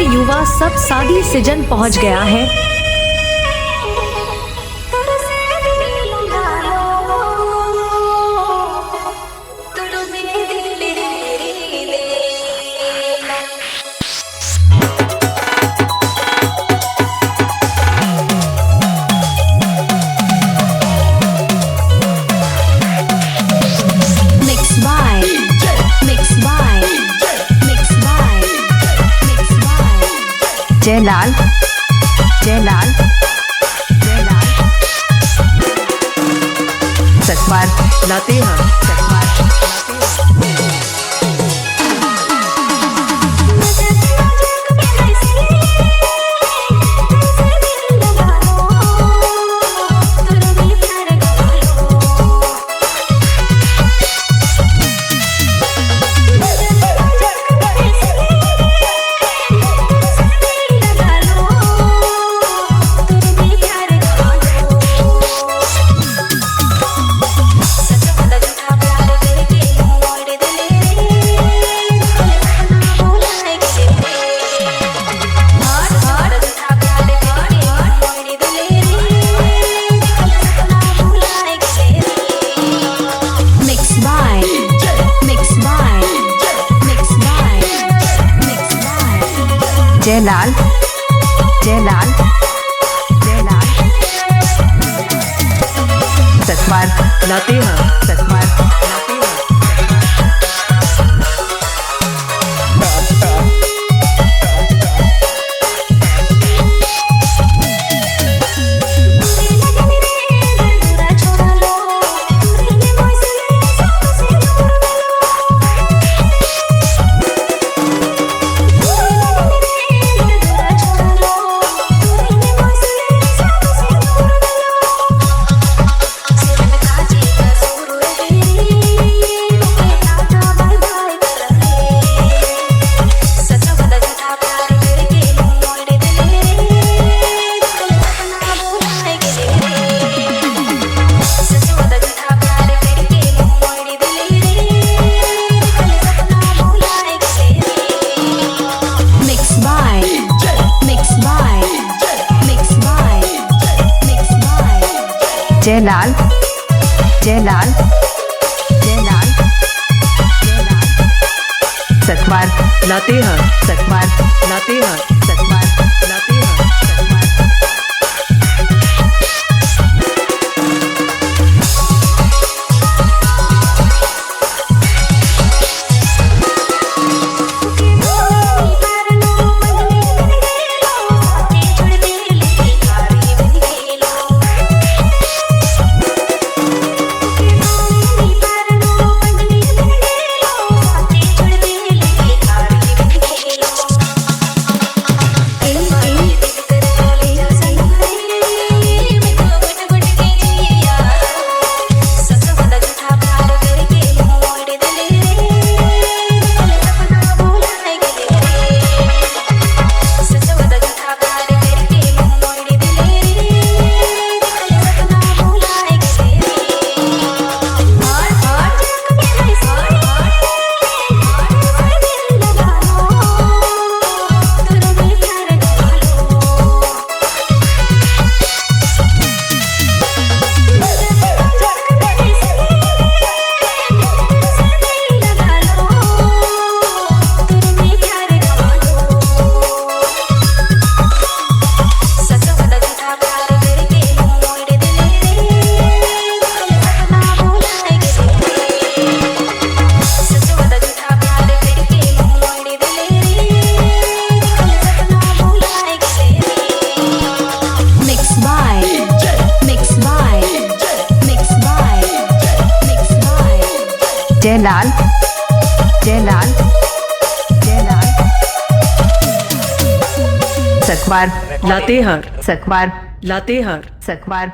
युवा सब शादी सीजन पहुंच गया है। Mix by, mix by, mix by, mix by. Jailal, Jailal, Jailal, Sakwar, Latehar, Sakwar, Mix by, mix by, mix by, mix by. Jailal, Jailal, Jailal, Sakwar, Latehar, Sakwar, Latehar. Mix by, mix by, mix by, mix by. Jailal, Jailal, Jailal, Jailal, Sakwar, Latehar, Sakwar, Latehar, Sakwar, Latehar. Sakwar. Mix by, mix by, mix by, mix by. Jailal, Jailal, Jailal, Sakwar, Latehar, Sakwar, Latehar, Sakwar.